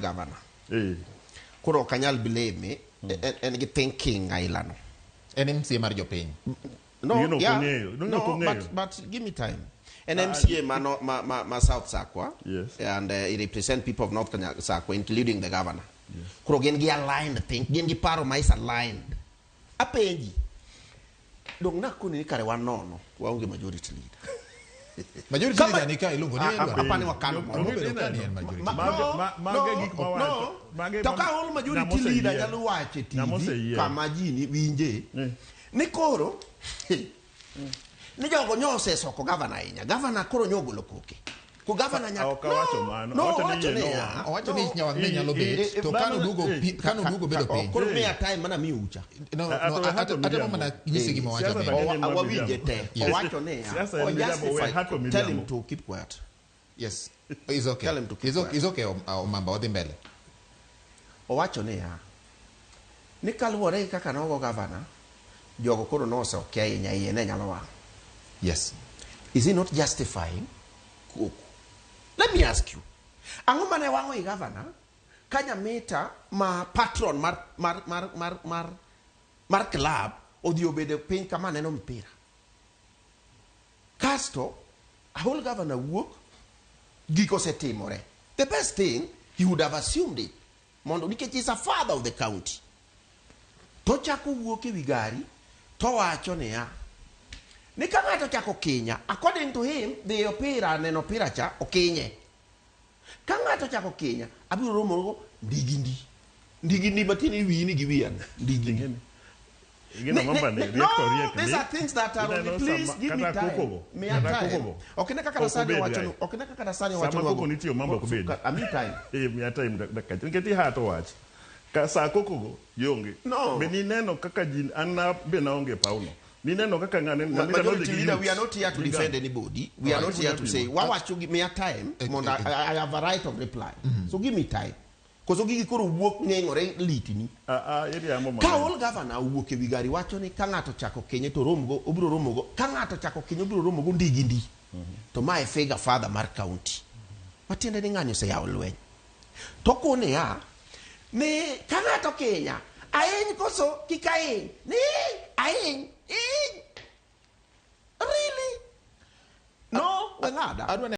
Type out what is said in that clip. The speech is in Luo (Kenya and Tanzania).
governor. Eh. Koro ok anyal blame en gi thinking aila no. En MCA mar jopiny. No, Gino ok yeah. ong'eyo. No, No, ok ong'eyo. but give me time. An MCA ma, no, ma South Sakwa. Yes. And he represent people of North Kanya, Sakwa, including the governor. Koro gin gi aligned think, gin gi paro ma is aligned. Apenji. Dong nakoni ni kare wan nono, waonge majority leader. Majority Kama- leader ni ka iluongo ni Ah, ah, Edward. apani wakano Yo- moro. Obedo ka ni en majority Mage- No, mage no, gik ma wacho. no. Mage To ma- ka all majority ng'ama leader oseyier. nyalo wacho e Ng'ama TV oseyier. kama ji ni winje Eh. ni koro ni jogo nyo osesoko gavana ahinya gavana koro nyo ogolo koke ko gavana nyaka Ok awacho mano. no, Owacho ni owacho yie niya, nowa. Owacho ni no. nyawang' ne nyalo bet to mano- kanoduogo kanoduogo bedo piny. Koro miya time mana miyo ucha No, Ah, no, to we hato atemo miriambo. mana nyisi gima owacho Siasa bende. bende en mar Wawinje miriambo. te Yes. owacho niya Siasa en o miriambo, we justify hato tell him miriambo. to keep quiet. Yes. It's okay. Tell him to keep It's okay, quiet. it's okay, Omamba, odhi mbele. Owacho niya ni kaluwore gi kaka nogo gavana jogo koro noseoke ahinya iye ne nyalo wang'. Yes. Is he not justifying koko? Let me ask you. Ang'o mane wang'o i gavana ka Nyamita ma patron mar club odhi obedo piny kama neno mpira. Kasto ahol gavana wuok gik osetimore. The best thing he would have assumed it mondo nikech is a father of the county. To chako wuok ewi gari to wacho niya ni ka ng'ato chako kinya according to him dhi opira neno opira cha okinye ka ng'ato chako kinya abiro romo go ndigi ndi ndigi ndi matiende ni wiyi ni gi wiya ndigi ndi Gino mamba ni riek to riek No, these are things that are Ineno only, please sama- give me kata time. kokogo, Miya kata time. kokogo. Ok ne kaka Ok Dasani obed owacho gai. ni, ok ne kaka Dasani Sama owacho ni koko nitie Omamba ok obedi. Ami time. Eh, miya time dakika achiel. Nikech ihato wach. Ka sa kokogo ionge. No. Be nineno kaka ji an na be naonge e pawno. Nineno kaka ng'ane ng'ane Majority leader, we are not here to defend anybody. We are not here to say, wawacho gi miya time mondo I have a right of reply. So give me time. Koso gigi koro wuok ng'eng'ore litni. Iriambo Ka mang'eny. all governor owuok ewi gari wacho ni ka ng'ato chako kinye to romgo obiro romogo ka ng'ato chako kinye obiro romogo ndigi ndi. To ma e figure father mar county. Matiende ni ng'ani oseyawo lweny. To koniya ni ka ng'ato kinya ahiny koso kik ahiny ni ahiny hiny. Really? No, we ng'ada. Adwa